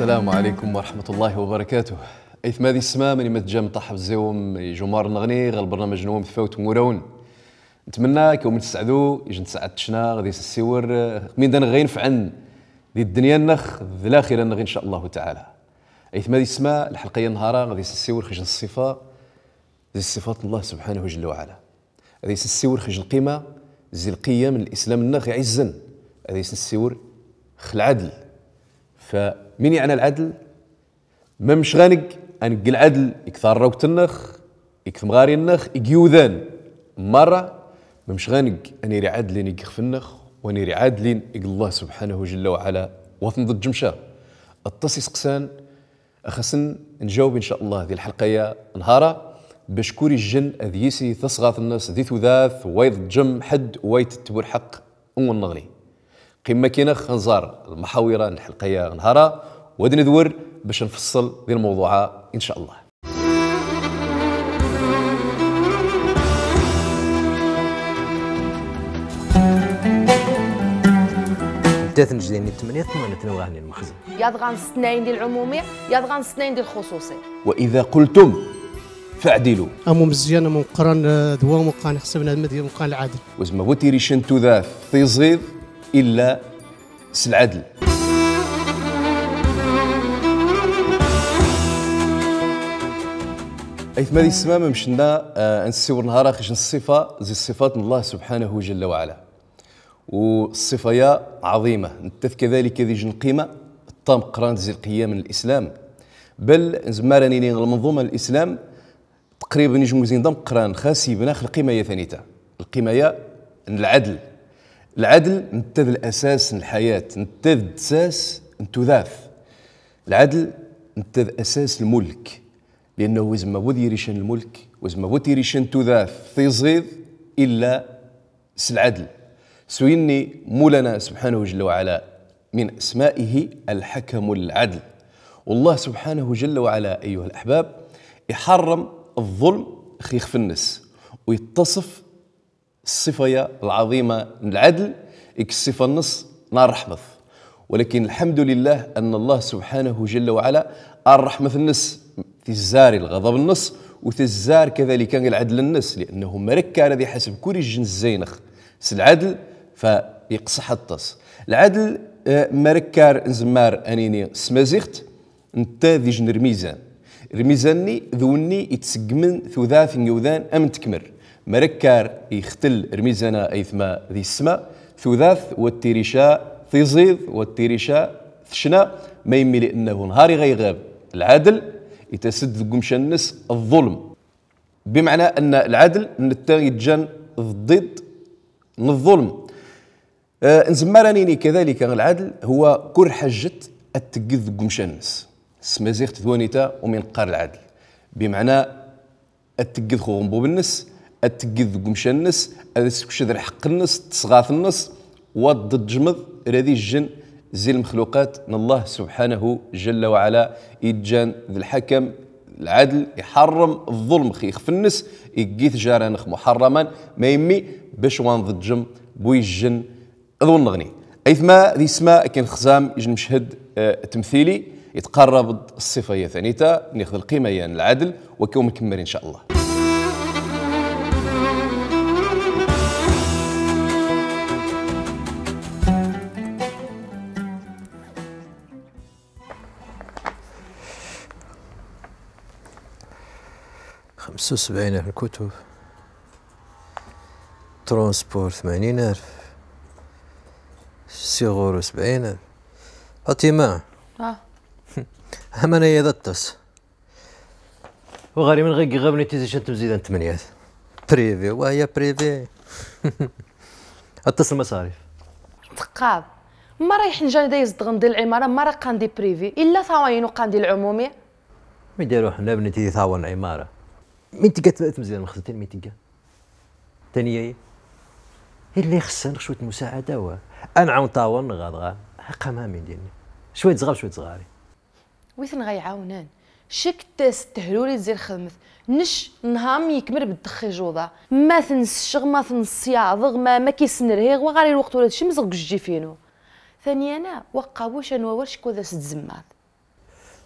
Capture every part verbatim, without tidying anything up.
السلام عليكم ورحمة الله وبركاته. أيثما ذي السما، ماني متجا مطحب زيوم يجو مار نغني غا البرنامج نوم ثفاوت موراون. نتمنى كوم تسعدو، يجن تسعد تشنا، غادي سنسيور، آه، مين دان غينفعن ذي الدنيا نخ، ذي الآخرة نغ إن شاء الله تعالى. أيثما ذي السما، الحلقة يا نهارا، غادي سنسيور خجل الصفة، ذي الصفات الله سبحانه جل وعلا. غادي سنسيور خجل القيمة، ذي القيم الإسلام نخ يعزن. غادي سنسيور خ العدل. فمين يعنى العدل؟ ممش غانق أنق العدل إكثار روكت النخ، إكثم غاري النخ، إك يوذان. مرة، ممش غانق أنيري عدل إني خفنخ، وأنيري عدل إك الله سبحانه جل وعلا وثن ضد جمشا. التصي سقسان، أخسن نجاوب إن شاء الله ذي الحلقة يا نهارا، باش كوري الجن أذيسي تصغاث الناس ذي ثوذاث، وايض جم حد، وايد تتبور حق، ونغني. قمة كينخ نزار المحاورة الحلقة يا نهارا، ودن ذور باش نفصل ذي الموضوع إن شاء الله. تاثن جديني التمنية ثمانية نتنوغ هني المخزن. يا دغان ستناين ديال العمومي، يا دغان ستناين ديال الخصوصي. وإذا قلتم فاعدلوا. أمو مزيان، أمو مقران، آه، دوا مقان حسبنا المدي مقان العدل. وزما بوتي ريشن توذاث تيزيد إلا س العدل. أيثما ذي السما ممشنا، آه، نسيور نهارا خش الصفة، زي الصفات الله سبحانه جل وعلا. والصفة يا عظيمة، نتث كذلك ذي جن قيمة، الطام قران زي القيام من الإسلام. بل زمارني لي المنظومة الإسلام، تقريبًا يجمو زين دم قران خاص يبنى خ القيمة يا ثانيتا. القيمة يا العدل. العدل نتذ الأساس الحياة، نتذ الأساس نتوذاث. العدل نتذ أساس الملك، لأنه وزما بود يريشن الملك، وزما بود يريشن توذاث ثيزيد إلا س العدل. سويني مولانا سبحانه جل وعلا من أسمائه الحكم العدل. والله سبحانه جل وعلا أيها الأحباب يحرم الظلم خيخ في النس، ويتصف الصفة يا العظيمة العدل، إك الصفة النص نار رحمة. ولكن الحمد لله أن الله سبحانه جل وعلا الرحمة النص تزاري الغضب النص، وتزار كذلك العدل النص، لأنه مركار ذي حسب كل جنس زينخ س العدل فيقصح الطس. العدل، آه، مركار نزمار أنيني سمازيخت، نتا ذي جن رميزان. رميزان ني ذو ني يتسقمن ثوذاث نيوذان أمن تكمر. مركار يختل رميزانا أيثما ذي السما، ثوذاث والتيريشا ثيزيض والتيريشا ثشنا، ما يمي لأنه نهاري غيغاب العدل يتسد ذو قمشان نس الظلم. بمعنى أن العدل نتا يتجن ضد الظلم. آه، نزمر أنيني كذلك العدل هو كر حجة التقذ قمشان نس. سمازيغت ثوانيتا ومن قار العدل. بمعنى التقذ خو غنبوب النس، التقذ قمشان نس، السكشذ الحق النس، تصغاث النس، وضد جمض رذي الجن زي المخلوقات من الله سبحانه جل وعلا. يتجان ذي الحكم العدل يحرم الظلم خيخ في النس، يقيث جارانخ محرما، ما يمي باش وان ضد جم بوي الجن أظن نغني. أيثما ذي سما كان خزام يجي المشهد، آه، تمثيلي يتقرب الصفة يا ثانيتا، ناخذ القيمة يا العدل، وكيوم نكمل إن شاء الله. خمسة وسبعين ألف الكتب، ترونسبور ثمانين ألف، سيغورو سبعين ألف. فاطمة. آه. هم أنا يا دتس. وغاري من غير غبني تيزي شنت مزيدان ثمانية. بريفي، وهي بريفي. اتصل مصاريف. تقاب. ما رايح نجاني دايز دغن ديال العمارة، ما راه قان دي بريفي. إلا ثواين وقان دي العمومي. مي ديرو حنا بنتي ثاون عمارة. مين تلقى ت-، تمزيان مخزتين مين تلقى؟ تاني ياي. اللي يخصنا شوية مساعدة و أنا عاون طاون غاضغا. حقا ما مين ديني. شوية صغار، شوية صغاري. ويثن غيعاونان. شك تاس تهروري تزير خدمت. نش نهام يكمل بالدخي جوضا. ما تنسشغ، ما تنسياضغ، ما، ما كيسنرهيغ، وغاري الوقت ولا تشي مزغ جيفينو. ثانيا أنا، وقا وش أنوا ورش كوذا ست زمات.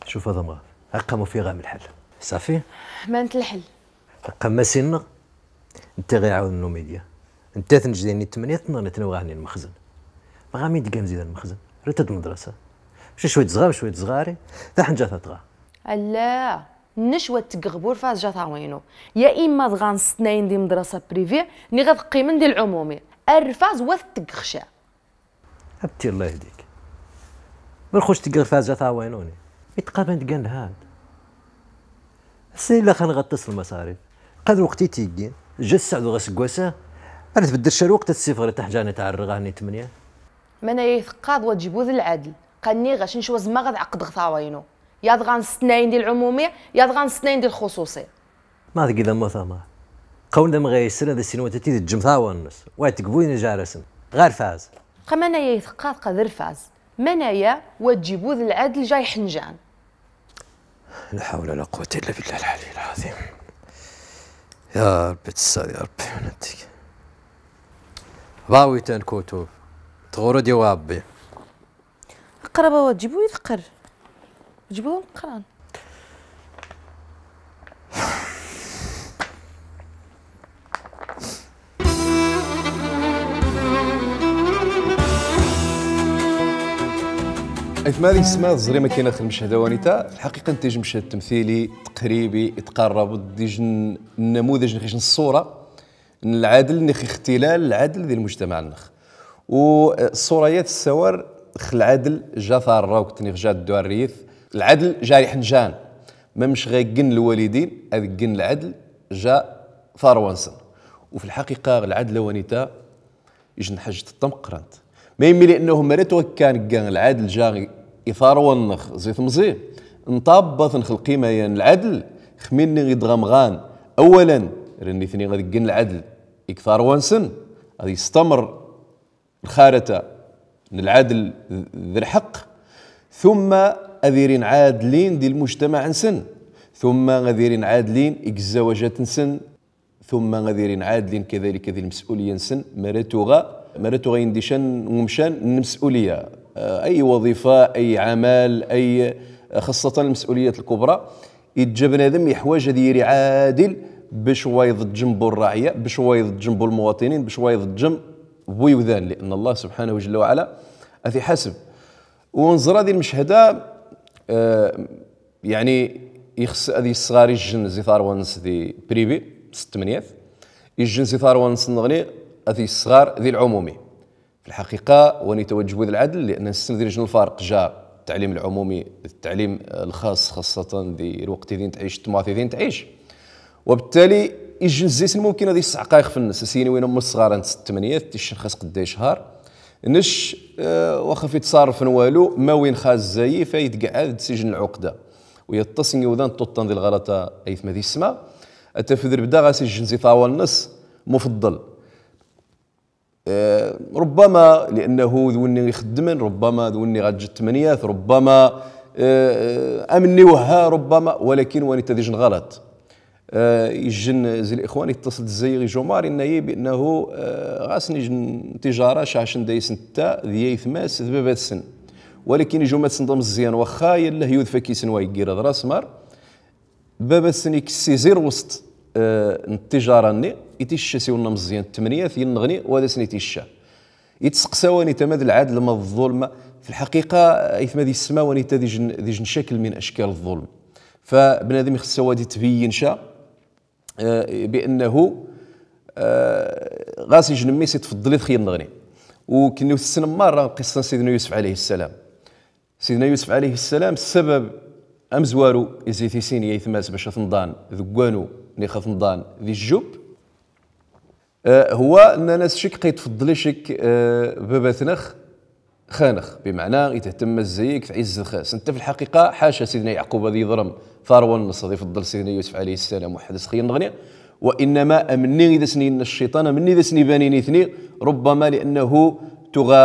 Cuf a ḍamɣat, aqqa ma ufiɣ-am lḥal. Safi? Mant lḥal? Aqqa ma sinneɣ, nta ɣa iɛawden Numidya. Nta tneǧǧ dinni tmenya, tneɣ nitni ɣa hnin lmexzen. Ma ɣa mi d-ggan zidan lmexzen? Rret-d lmedrasa. Mačči cwiṭ zɣar, cwiṭ zɣari, taḥenǧa tatɣa. Alla, nec wa teggeɣ burfaz ja tawinu. Ya imma dɣa nsetnayen di lmedrasa privé, niɣ ad qqimen di lɛumumi. Arfaz wa t-teggeɣ ca. Abti, Allah yehdik. Ma nxuc teggeɣ faz ja tawinu ni. Mi tqaben dgan lhad. Ass-a illa xan ɣaṭas lmasarif. Qad lweqt i tiggin, ja sseɛd ɣas seg wass-a, ar tbeddel ca lweqt ad tessifɣer i taḥǧa-nni tɛerr ɣa hnin tmenya. Manaya i teqqaḍ wa tǧib-ud lɛadl, qa nniɣ-ac nec wa zemmaɣ ad ɛeqdeɣ tawinu. Yaḍ ɣa nsetnayen di lɛumumi, yaḍ ɣa nsetnayen di lxuṣuṣi. Ma deg-i d amut ama. Qawlen d amɣayes ad as-inwet ad t-id-ǧǧem tawa-nnes. Wa teg bu injarasen. Ɣa rfaz. Qa manaya i teqqaḍ qa d rfaz. Manaya wa tǧib-ud lɛadl ja iḥenjan. لا حول ولا قوة إلا بالله العلي العظيم. يا ربي تساعد يا ربي ونتك. باوي تان كوتو. تغورو دي وابي. Aqrab a wa tǧib-ud, aqrab. Tǧib-ud, aqrab. Aytma di sma, teẓrim akken ax lmechad a wanita, lḥaqiqa nta ijj mechad temthili, taqribi, itqarrab, d ijj n-, nnamuḍaj, nix ijj n ṣṣura n lɛadl, nix ixtilal lɛadl di lmujtamaɛ-nnex. U, eh, ṣṣura-ya tessawar x lɛadl ja tarrawt, nix ja dduɛriyet, lɛadl ja iḥenjan. Mamec ɣa ggen lwalidin, ad ggen lɛadl ja tarwa-nsen. U f lḥaqiqa, lɛadl a wanita, ijj n ḥaǧt tameqqrant. Ma yemmi, li'annahu mara tuɣa kan ggan lɛadl ja i tarwa-nnex zi temẓi, nṭabbat nx lqima-ya n lɛadl, x minni i dɣa mɣan, awalan, ren nitni ad ggen lɛadl i tarwa-nsen, ad yestamr lxarata n lɛadl d lḥeqq, tumma ad irin ɛadlin di lmujtamaɛ-nsen, tumma ad irin ɛadlin i zzawajat-nsen, tumma ad irin ɛadlin kadalika di lmes'uliya-nsen, mara tuɣa, mara tuɣa indican n umcan n lmes'uliya, eh, ay waḍifa, ay ɛamal, ay, xaṣṣatan lmes'uliyat lkubra. Iǧǧa bnadem iḥwaǧ ad yiri ɛadil bac wa iḍeǧǧem bu rraɛya, bac wa iḍeǧǧem bu lmuwaṭinin, bac wa iḍeǧǧem bu iwdan, li'anna Allah subḥanahu jalla wa ɛala ad t-iḥaseb. U neẓra di lmechad-a, eh, yeɛni, ixṣṣ ad yessɣar ijjen zi tarwa-nnes di privé, s tmenya, ijjen zi tarwa-nnes nneɣni ad yessɣar di lɛumumi. F lḥaqiqa, wanita wa tǧib-ud lɛadl, li'anna nessen d ijjen lfarq ja ttaɛlim lɛumumi, ttaɛlim, eh, lxaṣ, xaṣṣatan di lweqt idin tɛic, tmaḍt idin tɛic. Wa bittali, ijjen zzay-sen mumkin ad yesseɛqa ixef-nnes, as-yini win am ṣṣɣar-nnes s tmenya, ticcen xas qedda ichar. Nec, eh, waxa f ittṣarrfen walu, ma win xas zzay-i, fa itqeɛɛed s ijjen lɛuqda. U yaṭṭas n iwdan ṭṭuṭṭan di lɣalṭa, aytma di sma, ad tafed lebda ɣas ijjen zi tarwa-nnes, mufaḍḍal. Eh, rubbama li'annahu d winni ixeddmen, rubbama d winni ɣa tǧǧa tmenya, rubbama, eh, amenni wehha, rubbama, walakin wanita d ijjen ɣalṭ. Eh, ijjen zi lixwan iṭṭaṣ-d zzay-i ijumar, inna-yi bi'annahu, eh, ɣas n ijjen tijara, cacen da-sen netta, d yaytma-s, d baba-tsen. Walakin ijuma-tsen d ameẓẓyan, waxxa yallah yudef akk-isen wa iggir ad ras mar. Baba-tsen ikkes iẓir wesṭ, eh, n ttijara-nni, iticca s iwen n ameẓẓyan tmenya, inneɣni, wa da-sen iticca. Itseqsa wanita ma d lɛadl ma d ḍḍulm. F lḥaqiqa, aytma di sma, wanita d ijjen, d ijjen cakl min ackal ḍḍulm. Fa bnadem ixṣṣ-as ad itbeyyen ca, eh, bi'annahu, eh, ɣas ijjen mmi-s itfeḍḍel-it x inneɣni. U kenni tessnem marra qissa n Sidna Yusef ɛalayhi ssalam. Sidna Yusef ɛalayhi ssalam, ssabab amezwaru izi t-isin i aytma-s bac a t-nḍan deg wanu, nix a t-nḍan di jjub, eh, huwa, nnan-as cekk qa itfeḍḍel-ik, eh, baba-tnex x-anex, bimeɛna itehtem ma zzay-ik, tɛizzet x-as. Netta f lḥaqiqa, ḥaca Sidna Yeɛqub ad iḍrem tarwa-nnes, ad ifeḍḍel Sidna Yusef ɛalayhi ssalam weḥd-s x inneɣni, wa innama amenni i da-sen-inna cciṭan, amenni i da-sen-ibanin nitni, rubbama li'annahu tuɣa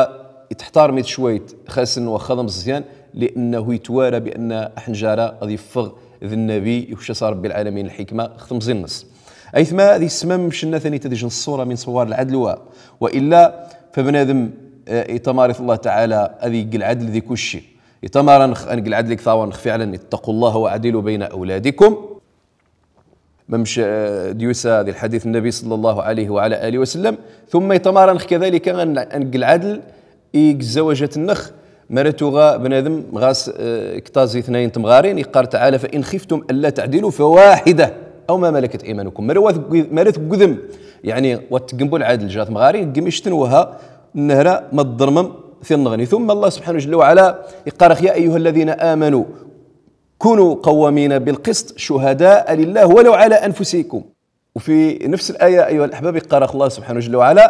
itḥtarm-it cwayt x-asen waxxa d ameẓẓyan, li'annahu itwara bi'anna aḥenjar-a ad iffeɣ d nnabi, ikecc-as Ṛebbi lɛalamin lḥikma x temẓi-nnes. Aytma di sma, mec nna tanit ad ijjen ṣṣura min ṣṣwar lɛadl wa, wa illa fa bnadem, eh, itamarit Allah taɛala ad igg lɛadl di kucci. Itamara nx, a ngi lɛadl iktawa nx فعلا اتقوا الله واعدلوا بين أولادكم. Mem sh-, eh, diyusa di lḥadith n-Nabi صلى الله عليه وعلى آله وسلم. Tumma itamara nx كذلك a n-, a ngi lɛadl i gzawajat-nx, mara tuɣa bnadem ɣas, eh, iktaẓ itnayn n temɣarin, iqqar تعالى: فإن خفتم ألا تعدلوا فواحدة أو ما ملكت أيمانكم. Mara wa tg-, mara tgudem, yaɛni, wa tgem bu lɛadl ja temɣarin, gem ict-en wa ha, nehra ma tḍermem tinneɣni. Tumma Allah سبحانه جل وعلا iqqar-aɣ: يا أيها الذين آمنوا كونوا قوامين بالقسط شهداء لله ولو على أنفسكم. وفي نفس الآية أيها الأحباب iqqar-aɣ Allah سبحانه جل وعلا: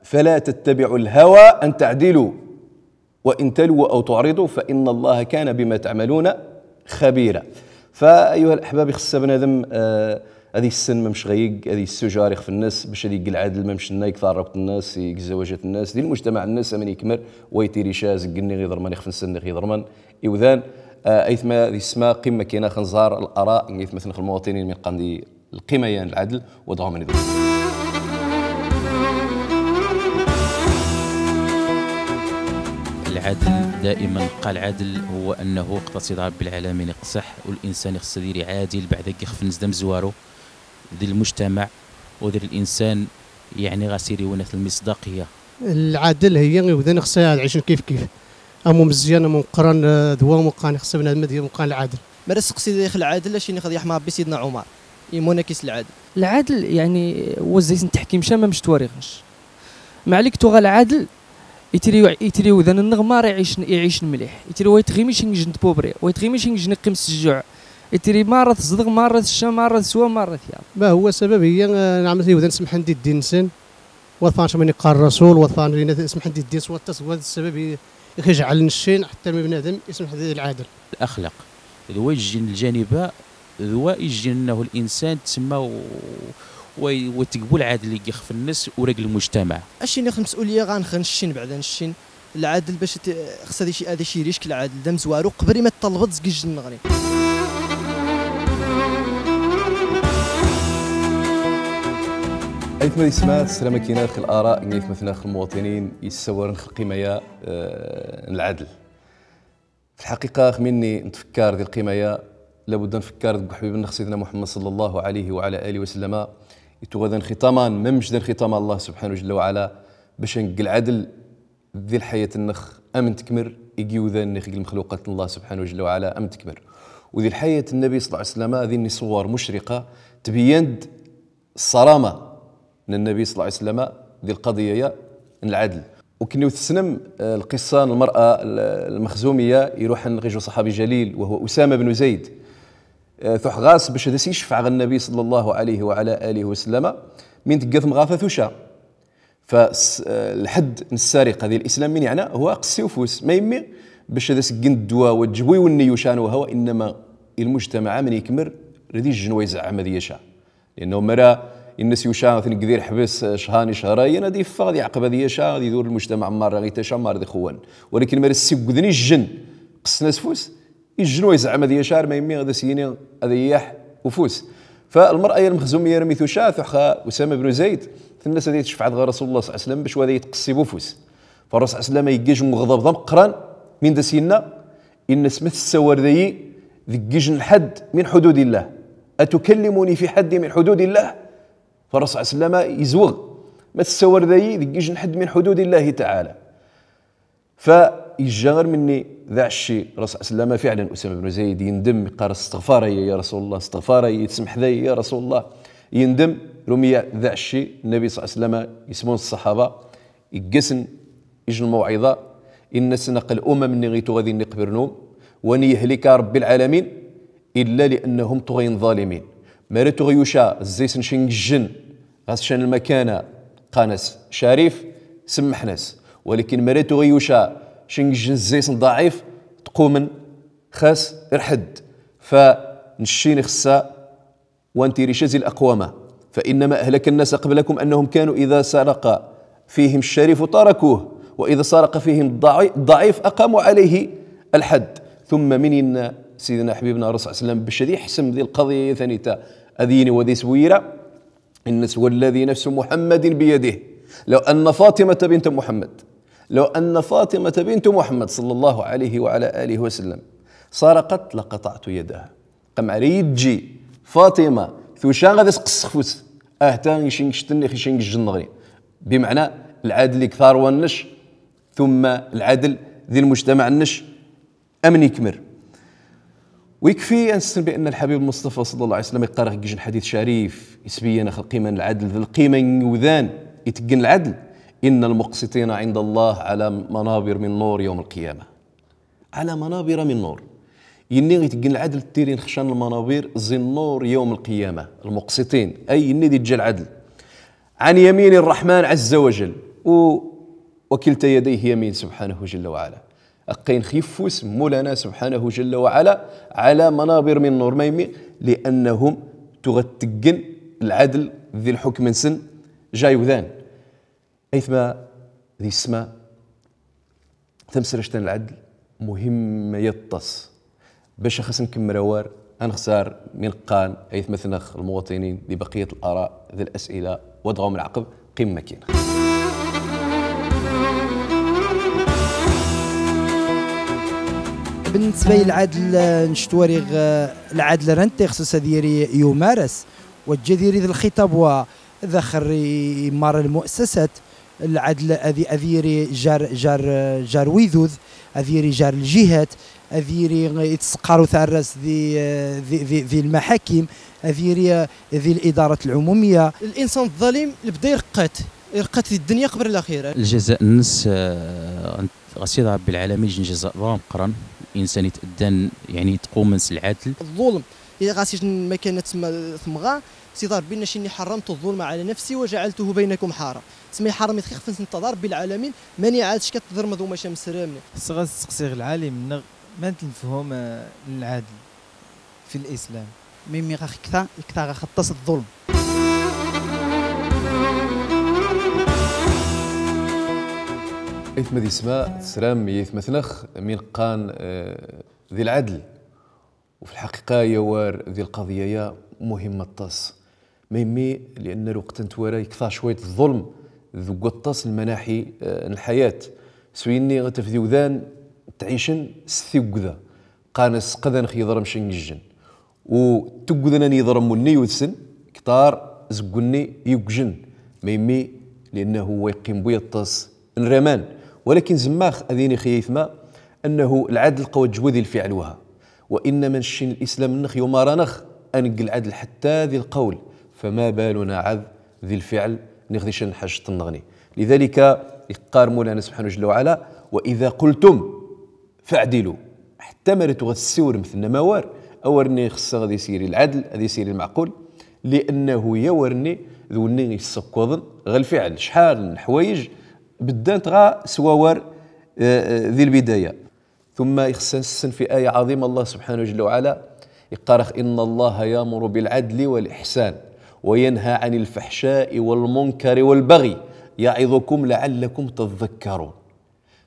فلا تتبعوا الهوى أن تعدلوا وإن تلووا أو تعرضوا فإن الله كان بما تعملون خبيرا. فأيها الأحباب, ixess bnadem, eh, ad issen mamec ɣa ig, ad issujar ixef-nnes, bac ad ig lɛadl mamec nna ig taṛṛawt-nnes, ig zzawajat-nnes, di lmujtamaɛ-nnes, aman ikmer, wa itiri ca zegg-nni iḍerman ixef-nsen nna iḍerman iwdan. Eh, aytma d isma, qim makina xnẓar الآراء n aytmatn-nx lmuwaṭinin mi qqaren di lqima-ya n lɛadl, wa dɣa mnedwa. العدل دائما قال العدل هو أنه يقتصد رب العالمين يقصح، والإنسان يخص يدير عادل بعد يخفنز دم زوارو ذي المجتمع وذي الإنسان، يعني غاسيري وناث المصداقية. العدل هي يودن خصها تعيش كيف كيف. أمو مزيان، أمو مقران، آه، دوا مقان، خص بنادم ديال مقان العدل. مرا سقسي داخل العدل، اش يني خذ يحمى ربي سيدنا عمر؟ يمونا كيس العدل. العدل، يعني، هو زي سن تحكيم شا ما مش تواريخنش. ما عليك توغا العدل، يتري، يتري وذن النغمة راه يعيش، يعيش مليح. يتري ويتغيمي شنجن تبوبري، ويتغيمي شنجن قيم السجوع. يتري مرة تزدغ، مرة الشا، مرة السوا، مرة ثياب. ما هو سبب هي، آه، نعمل هي وذن سمحن دي الدين سن. وثان شمن يقال الرسول، وثان ينادي اسم حد الدين، سوى التس-، وهذا السبب ي-، يجعل الشين حتى من بنادم اسم حد العادل. الأخلاق. ذو يجي الجانب، ذو يجي أنه الإنسان تسمى و-، وي-، وتقبل عادل يجي في الناس ورق المجتمع. أشي نخ المسؤولية غانخن الشين بعدا الشين. العدل باش ت-، خص هذا شي، هذا شي ريشك العدل، دا مزوارو قبل ما تطلبت زكيج النغري. أيثما ديسمات، السلام كيناخ الآراء، أيثما ثناخ المواطنين، يسورن خلقي مايا، آه، العدل. في الحقيقة، خميني نتفكر ذي القيمة يا، لابد نفكر ذي حبيبنا سيدنا محمد صلى الله عليه وعلى آله وسلم، يتوغذن ختاما، ممش ذن ختام الله سبحانه جل وعلا، باش نقل العدل، ذي الحياة النخ أمن تكمر، إيجي وذا النخ المخلوقات الله سبحانه جل وعلا أمن تكمر. وذي الحياة النبي صلى الله عليه وسلم، ذي النصور مشرقة، تبيند الصرامة من النبي صلى الله عليه وسلم، ذي القضية يا العدل. وكني وتسنم، آه، القصة المرأة ال-، المخزومية، يروح نغيجو صحابي جليل وهو أسامة بن زيد. آه، ثوح غاس باش هذا يشفع غا النبي صلى الله عليه وعلى آله وسلم، من تقف مغافة ثوشا. فس-، آه، الحد السارق هذه الإسلام من يعنى هو قصي وفوس. ما يمي باش هذا سجن الدواء وتجبوي والنيوشان وهو إنما المجتمع من يكمر ردي الجنوي زعم هذه يشاء. لأنه مرا الناس يوشا ثنقدير حبس شهاني شهرين، هذه يفغ، هذه يعقب، هذه يشاء، هذه يدور المجتمع مرة غير تشا، مرة ذي خوان. ولكن مرا السجدني الجن قصنا سفوس، الجنوي زعم هذه يشار ما يمي هذا سيني هذا يح وفوس. فالمرأة يا المخزومية رمي ثوشا ثوحا أسامة بن زيد، الناس هذه تشفع غا رسول الله صلى الله عليه وسلم باش هذا يتقصي بوفوس. فالرسول صلى الله عليه وسلم يجيش مغضب ضم قران من دا سينا، إن سميت السوار ذي ذقيج الحد من حدود الله، أتكلمني في حد من حدود الله؟ فالرسول صلى الله عليه وسلم يزوغ، ما السوار ذي ذقيج الحد من حدود الله تعالى. فيجا غير مني ذا عشي رسول الله صلى الله عليه وسلم فعلا أسامة بن زيد يندم، يقال استغفار يا، يا رسول الله، استغفار يا، يتسمح ذا يا رسول الله. يندم، رمي ذا عشي النبي صلى الله عليه وسلم يسمون الصحابة، يقسن، يجن الموعظة، إن سنق الأمم نغيتو غادي نقبرنو، ونيهلك رب العالمين، إلا لأنهم طغين ظالمين. مرتو غيوشا زيسن شنجن، غاس شان المكانة، قانس شريف، سمحناس. ولكن مرتو غيوشا شنجن زيسن ضعيف، تقومن خاس رحد. فنشين خسا وانت رشاز الأقوام، فإنما أهلك الناس قبلكم أنهم كانوا إذا سرق فيهم الشريف تركوه، وإذا سرق فيهم الضعي-، الضعيف أقاموا عليه الحد. ثم من إن سيدنا حبيبنا الرسول صلى الله عليه وسلم باش يحسم ذي القضية ثانية، أذيني وذي سويرة، إن والذي نفس محمد بيده لو أن فاطمة بنت محمد لو أن فاطمة بنت محمد صلى الله عليه وعلى آله وسلم سرقت لقطعت يدها. Qqar: ma ara yidji Faṭima tuca ɣad as-qessɣ fus, ah ta ɣici n gcc-nni, ɣici n gcc-nneɣni. Bimɛna lɛadl i gtar wa-nnec, tumma lɛadl di lmujtamaɛ-nnec, amn ikmr. Wa ikfi a nssn bi anna lḥabib lmuṣṭafa ṣalla Llahu ɛalayhi wa sallam iqqar-aɣ g ijj n ḥadit carif, isbiyyan-aɣ lqima n lɛadl, d lqima n iwdan iteggen lɛadl: إن المقسطين عند الله على منابر من نور يوم القيامة. على منابر من نور. Inna iteggen lɛadl tirint xcan lmanabir zi nnur yawm lqiyama, lmuqsiṭin, ay inna di tja lɛadl. عن يمين الرحمن عز وجل. U وكلتا يديه يمين سبحانه جل وعلا. Aqayn x yeffus Mulana subḥanahu jalla wa ɛala, ɛala manabir min nur. Maymi? Li'annahum tuɣa teggen lɛadl di lḥukm-nsen ja iwdan. Aytma di ssma, tamsrajt n lɛadl muhimma yaṭṭas. Bac ax as-nkemmel awar, a nxtar mi neqqan aytmatn-ax lmuwaṭinin di baqiyat l-ara d l-as'ila, wa dɣa a wen-nɛaqeb. Qim makin. Binnisba i lɛadl, eh, ncetwari, eh, lɛadl rant ixṣṣ ad yiri yumaras, wa jja ad yiri d lxiṭab wa daxel i, i mara lmu'assasat, lɛadl ad, ad yiri jar, jar, jar widud, ad yiri jar ljihat, ad yiri, eh, itseqqaru tarrast di, eh, di, di, di lmaḥakim, ad yiri, eh, di lidarat lɛumumiya. Linṣan ẓẓalim lebda ireqqat, ireqqat di ddenya qbel laxira. Ljaza-nnes, eh, ɣas iḍ Ṛebbi lɛalamin, ijj n ljaza ḍ ameqqran, insan itɛeddan, yeɛni, itqumen s lɛadl. Ẓẓulm, ɣas ijj n makan tsemma temɣa, Sidi Ṛebbi inna: إني حرمت الظلم على نفسي وجعلته بينكم محرما. Tsemma iḥerrem-it x ixef-nnes netta d Ṛebbi lɛalamin, mani ɛad ckat tḍelmeḍ umac amesrem. Xṣṣeɣ ad sseqsiɣ lɛalim-nneɣ, mant lmefhum, eh, n lɛadl fi lislam. Mimmi ɣax kta, kta ɣax aṭṭas ẓẓulm. Aytma di ssma, tesram i aytmatn-ax mi neqqan, eh, di lɛadl. Wa fi lḥaqiqa, ya war di lqaḍiya-ya muhim aṭṭas. Maymi? Li'anna lweqt a ntwara iktar cwayt ẓẓulm deg waṭṭas n lmanaḥi, eh, n lḥayat. S winni a taf d iwdan ttɛicen s tigwda. Qqan-as qad a nex-yeḍra mec n gijjen. U tigwda a n-yeḍra munni yud-sen, ktar zeg wenni yugjen. Maymi? Li'annahu wa iqqim bu yaṭṭas n raman. Walakin zemmax ad inix i aytma, annahu lɛadl qwa jwed i lfiɛl wah. Wa inna ma nec n lislam-nnex yumar-anex a negg lɛadl ḥatta di lqawl, fama baluna ɛad di lfiɛl, nix di ca n lḥajet-nneɣni. Lidalika, iqqar Mulana subḥanahu jalla wa ɛala: وإذا قلتم فاعدلوا. Ḥatta mara tuɣa tessiwlem, tennam awar, awar-nni ixṣṣa ad isiri lɛadl, ad isiri lmeɛqul, li'annahu ya war-nni d wenni issakkuḍen ɣer lfiɛl. Cḥal n lḥwayej beddant ɣa s wawar, eh, eh, di lbidaya. Tumma ixṣṣa a nssen fi aya ɛaḍima Allah subḥanahu jalla wa ɛala iqqar-ax: إن الله يأمر بالعدل والإحسان وينهى عن الفحشاء والمنكر والبغي يعظكم لعلكم تذكرون.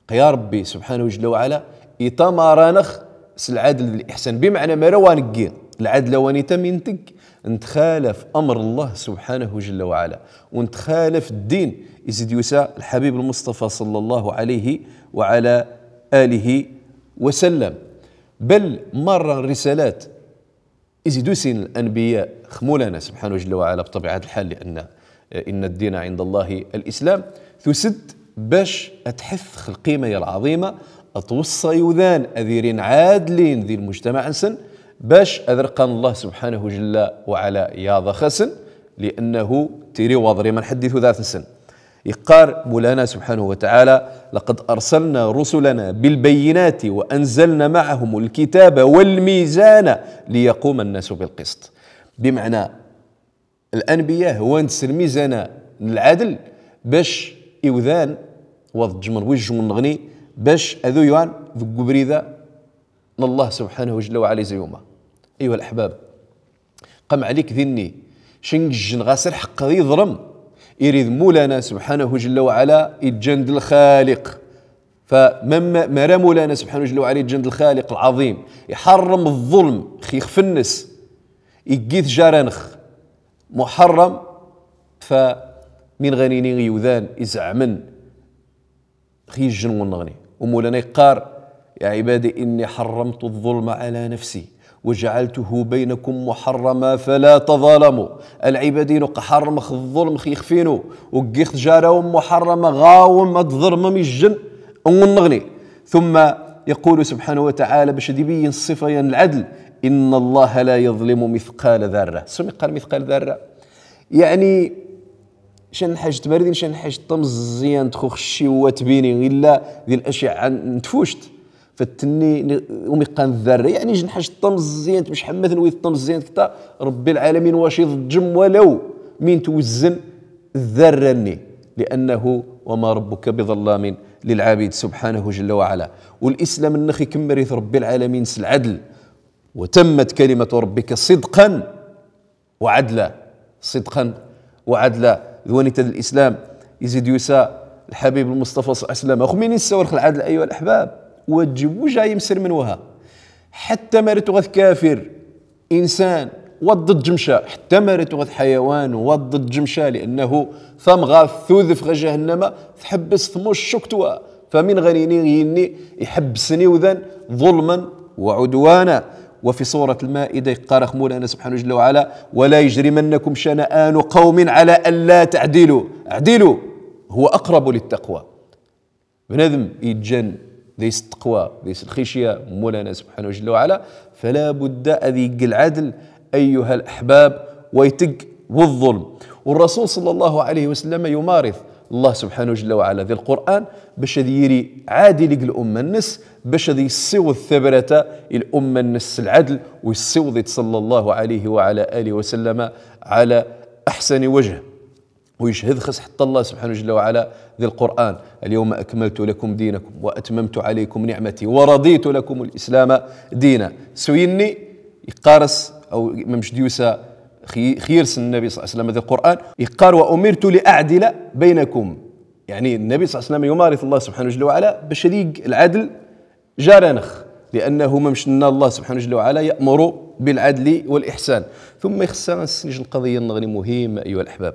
Qqar Ṛebbi subḥanahu jalla wa ɛala itamar-anex s lɛadl d liḥsan. Bimɛna mara wa neggi lɛadl a wa nittam, integg ntxalaf amr Allah subḥanahu jalla wa ɛala, u ntxalaf ddin izi d-yusa lḥabib lmuṣṭafa ṣalla Llahu ɛalayhi wa ɛala alihi wa sallam. Bal marra n risalat izi d-usin lanbiya x Mulana subḥanahu jalla wa ɛala, bṭabiɛat lḥal, li'anna, eh, إن الدين عند الله الإسلام, tus-d bac a tḥass x lqima-ya lɛaḍima, a tweṣṣa iwdan ad irin ɛadlin di lmujtamaɛ-nsen, bac ad rqan Allah subḥanahu jalla wa ɛala yaḍ-aɣ-asen, li'annahu tiri waḍri ma nḥaddit tudert-nsen. Iqqar Mulana subḥanahu wa ta'ala: لقد أرسلنا رسلنا بالبينات وأنزلنا معهم الكتاب والميزان ليقوم الناس بالقسط. Bimɛna, lanbiya hwan-d s lmizan n lɛadl bac iwdan wa ḍeǧǧmen wejjun-nneɣni bac ad uywan deg ubrid-a n Allah subḥanahu jalla wa ɛala izi yuma. Ayuha laḥbab, qam ɛalik dinni, ca n gijjen ɣas lḥeqq ad iḍlem, irid Mulana subḥanahu jalla wa ɛala iǧǧan-d lxaliq. Fa ma, ma, mara Mulana subḥanahu jalla wa ɛala iǧǧan-d lxaliq lɛaḍim iḥerrem ḍḍulm x ixef-nnes, igg-it jar-anex muḥerrem, fa min ɣa nini i iwdan izeɛmen Ɣ ijjen n unneɣni. U Mulana iqqar: يا عبادي إني حرمت الظلم على نفسي وجعلته بينكم محرما فلا تظالموا. A lɛibad-inu, ɣ ḥerrmɣ ḍḍulm ɣ ixef-inu, u ggiɣ-t jar-awem muḥerrama ɣawem ad ḍelmem ijjen n unneɣni. ثم يقول سبحانه وتعالى, bac ad ibayyin ṣṣifa-yan n lɛedl: إن الله لا يظلم مثقال ذرة. Sumi iqqar مثقال ذرة? Yaɛni, canḥajt, ma rridin canḥajt tamẓẓiyant ɣ uxciw wa tbini, illa di lacɛa n tfuct. Fa tenni, umi qqan ḍarra, yaɛni, canḥajt tamẓẓiyant, mec ḥemma tenwiḍ tamẓẓiyant kta, Ṛebbi lɛalamin wac iḍeǧǧem walaw min twezzen ḍarra-nni. لأنه وما ربك بظلام للعبيد سبحانه جل وعلا. U lislam-nneɣ ikemmel-it Ṛebbi lɛalamin s lɛedl. وتمت كلمة ربك صدقا وعدلا. صدقا وعدلا. D wanita d lislam. Izid yusa lḥabib lmuṣṭafa صلى الله عليه وسلم. Axmini nessawel ɣ lɛedl, أيها الأحباب. Wa ǧib wajɛ imselmen waha. Ḥetta ma rad tuɣa d kafir, insan, wa ḍḍ ǧemca, ḥetta ma rad tuɣa d ḥayawan, wa ḍḍ ǧemca, لأنه tamɣart tudef ɣer jahannama, tḥebbes tmuccukt wa. Fa min ɣer ini, ini iḥebbsen iwdan ظلما وعدوانا. وفي سورة المائدة iqqar-aɣ Mulana سبحانه جل وعلا: ولا يجرمنكم شنآن قوم على ألا تعدلوا، اعدلوا هو أقرب للتقوى. Bnadem iǧǧan deg-s ttaqwa, deg-s lxicya n Mulana سبحانه جل وعلا, فلا بد ad yeg lɛedl, أيها الأحباب, wa iteg ḍḍulm. U Ṛṛasul صلى الله عليه وسلم yumaṛiḍ Allah سبحانه جل وعلا di Lqur'an bac ad yiri ɛadil i lumma-nnes, bac ad yessiweḍ tabrata i lumma-nnes s lɛedl, u yessiweḍ-itt صلى الله عليه وعلى آله وسلم على أحسن وجه. U yeched ɣur-s ḥetta Allah سبحانه جل وعلا di Lqur'an: اليوم أكملت لكم دينكم وأتممت عليكم نعمتي ورضيت لكم الإسلام دينا. S uyenni iqqar-as, aw mamec d-yusa xi-, xir-s Nnabi صلى الله عليه وسلم di Lqur'an, iqqar: وأمرت لأعدل بينكم. Yaɛni, Nnabi صلى الله عليه وسلم yumaṛiḍ Allah سبحانه جل وعلا bac ad yeg lɛedl jar-aneɣ, لأنه mamec inna Allah سبحانه جل وعلا يأمر بالعدل والإحسان. ثم ixeṣṣa ad nessnijj lqaḍiyya-nneɣni muhimma, أيها الأحباب.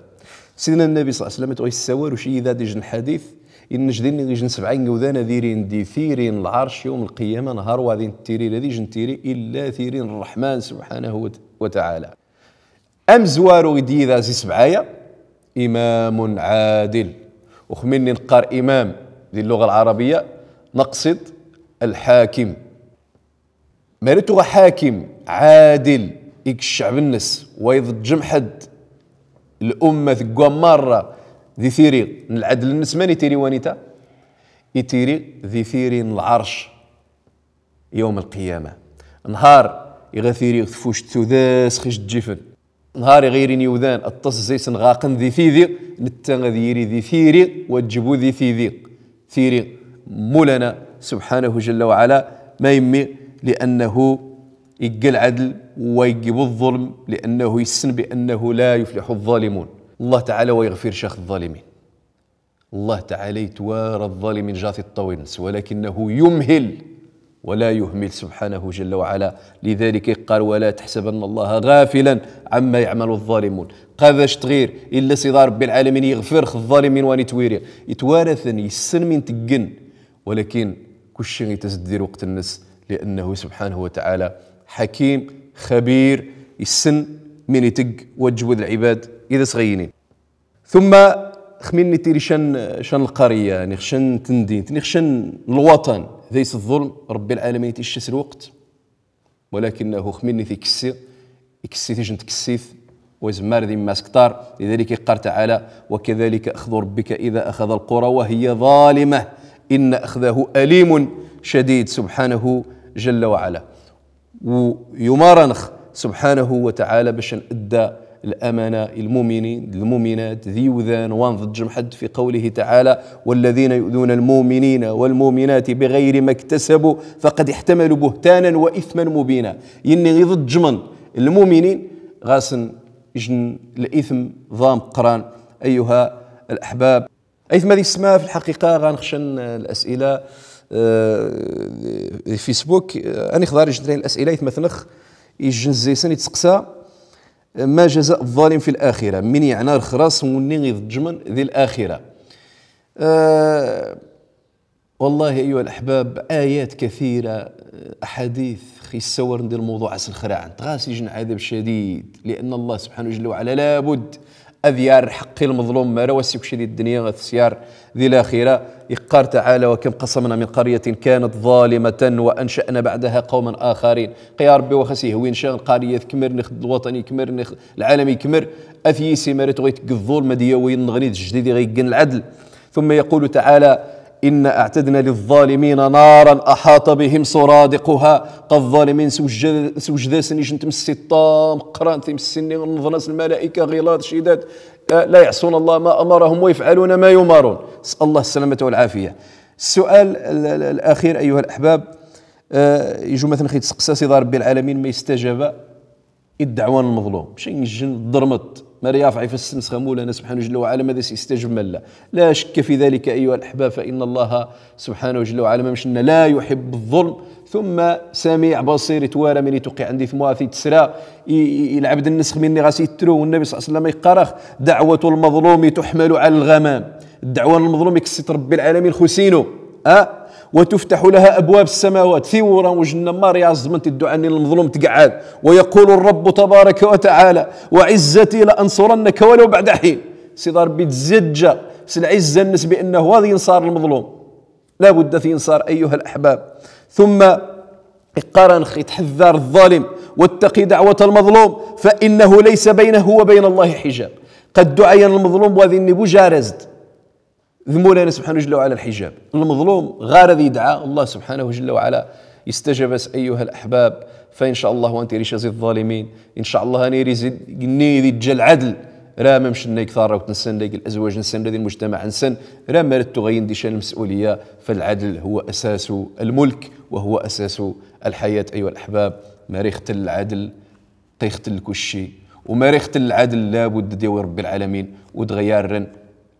Sidna Nnabi صلى الله عليه وسلم itɣa issawal, u ciyyi da ad ijjen lḥadit, inna ijjen, ijjen sebɛa n iwdan ad irin di tiri n lɛerc yawm lqiyama, nhar wa din tiri, la d ijjen tiri, illa tiri n Ṛṛeḥman سبحانه وتعالى. Amezwaru i d-yid zi sebɛa-ya, إمام عادل. U xminni neqqar imam di lluɣa lɛarabiya, neqṣid lḥakim. Ma rad tuɣa ḥakim ɛadil i ccɛeb-nnes, wa iḍeǧǧem ḥedd, lumma teggaw merra di tiri n lɛedl-nnes, mani tiri wanita? Itiri di tiri n lɛerc. Yawm lqiyama. Nhar iɣa tiri tfuct tudas ɣ ijeǧǧifen. Nhar iɣa irin iwdan aṭas zeyt-nsen ɣaqen di tidi, netta ad yiri di tiri, wa iǧbu di tidi. Tiri n Mulana سبحانه جل وعلا, mayemmi? لأنه igga lɛedl, wa iǧbu ḍḍulm, لأنه issen بأنه لا يفلح الظالمون. Allah Taɛala wa iɣfirc ɣer ḍḍalimin. Allah Taɛala itwara ḍḍalimin jar tiṭṭawin-nsen, ولكنه يمهل ولا يهمل سبحانه جل وعلا. لذلك iqqar: ولا تحسبن الله غافلا عما يعمل الظالمون. Qadac tɣir, illa Sidi Ṛebbi lɛalamin iɣfir ɣer ḍḍalimin wa itwiri. Itwara-ten, issen min teggen. Walakin kulci ittas-d di lweqt-nnes, لأنه سبحانه وتعالى حكيم خبير, issen min iteg, wa iǧbu d lɛibad i das-ɣa iynin. ثم xminni tiri can, can lqarya, niɣ can tendint, niɣ can lwaṭan, dayes ḍḍulm, Ṛebbi lɛalamin iticca s lweqt. ولكنه xminni ikessi, ikessi-t ijjen tkessit, wa izemmar ad immas ktar. لذلك iqqar Taɛala: وكذلك أخذ ربك إذا أخذ القرى وهي ظالمة إن أخذه أليم شديد سبحانه جل وعلا. U yumaṛ-aneɣ سبحانه وتعالى bac ad nedda lamaṛa i lmuminin, lmuminat, d iwdan wa nḍeǧǧem ḥedd, في قوله تعالى: والذين يؤذون المؤمنين والمؤمنات بغير ما اكتسبوا فقد احتملوا بهتانا وإثما مبينا. Inna iḍeǧǧmen lmuminin, ɣas ijjen lithm d ameqqran, أيها الأحباب. Aytma di ssma, fi lḥaqiqa, ɣa neɣ can, eh, lasila, eh, di Facebook, eh, ad nexḍer ijjen tran lasila, aytma-tneɣ, ijjen zzi-sen itseqsa, eh, ما جزاء الظالم في الآخرة, min yeɛna lexlaṣ n wenni iḍeǧǧmen di laxira. Eh, والله أيها الأحباب، آيات كثيرة، أحاديث، خي السور ندير الموضوع عسل خراعا. تغاسي جن عذاب شديد، لأن الله سبحانه جل وعلا لابد أذ يار حقي المظلوم، ما روى سيك شديد الدنيا غث سيار ذي الآخرة. يقار تعالى: وكم قصمنا من قرية كانت ظالمة وأنشأنا بعدها قوما آخرين. قيا ربي وخسيه وين شان القرية كمر نخد الوطني كمر نخد العالمي كمر. أثيسي مرت غيت الظلم ديوي نغني الجديد غيقن العدل. ثم يقول تعالى: إنا أعتدنا للظالمين نارا أحاط بهم سرادقها. قال الظالمين سوجد-، سوجداسن يشن تمسي الطام، قران تمسيني، نظنس الملائكة غلاظ شداد. آه، لا يعصون الله ما أمرهم ويفعلون ما يؤمرون. نسأل الله السلامة والعافية. السؤال ال-، ال-، الأخير أيها الأحباب، آه، يجو مثلًا خيت سقسا سيدي ربي العالمين ما يستجاب الدعوة المظلوم. شي نجن ضرمت. ما ريافع في السمس خمولا سبحانه جل وعلا ماذا سيستجب من لا. لا شك في ذلك أيها الأحباب، فإن الله سبحانه جل وعلا ما مشنا لا يحب الظلم. ثم سميع بصير، توارى من يتوقع عندي ثموات تسرى. ي-، ي-، العبد النسخ مني غاسي يترو، والنبي صلى الله عليه وسلم يقرخ: دعوة المظلوم تحمل على الغمام. الدعوة المظلوم يكسيت ربي العالمين خسينو. أه؟ وتفتح لها أبواب السماوات. ثيورا وجنا ماريا زمنت الدعاء المظلوم تقعد. ويقول الرب تبارك وتعالى: وعزتي لأنصرنك ولو بعد حين. سيدي ربي تزجى سي العزة النس بأنه هو ذي ينصار المظلوم. لا بد في إنصار أيها الأحباب. ثم يقارن خ-، يتحذر الظالم: واتق دعوة المظلوم فإنه ليس بينه وبين الله حجاب. قد دعا المظلوم وهذه النبو جارزد ذ مولانا سبحانه جل وعلا الحجاب. المظلوم غار ذي دعا الله سبحانه جل وعلا يستجبس أيها الأحباب. فإن شاء الله وأنت ريشة زي الظالمين. إن شاء الله أنا ريزي قني ذي جل عدل. را ممشن نيك ثارة وتنسن نيك الأزواج نسن ذي المجتمع نسن. را مرتو غين ديشان المسؤولية. فالعدل هو أساس الملك وهو أساس الحياة أيها الأحباب. ما ريخت العدل قيخت الكشي. وما ريخت العدل لابد ديوي ربي العالمين ودغيارن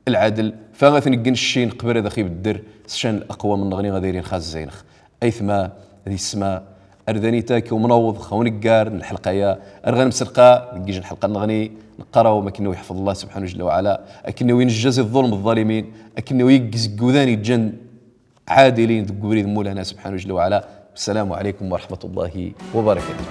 العدل. فغاث نقن الشين قبل ذا خيب الدر سشان الأقوى من نغني غاديرين خاز زينخ. أيثما ذي السماء أرذاني تاكي ومنوض خونقار الحلقة يا أرغن مسلقة نقيج الحلقة نغني نقرأ وما كنو يحفظ الله سبحانه جل وعلا. أكنو ينجزي الظلم الظالمين. أكنو يقز قوذاني جن عادلين ذو قبري مولانا سبحانه جل وعلا. السلام عليكم ورحمة الله وبركاته.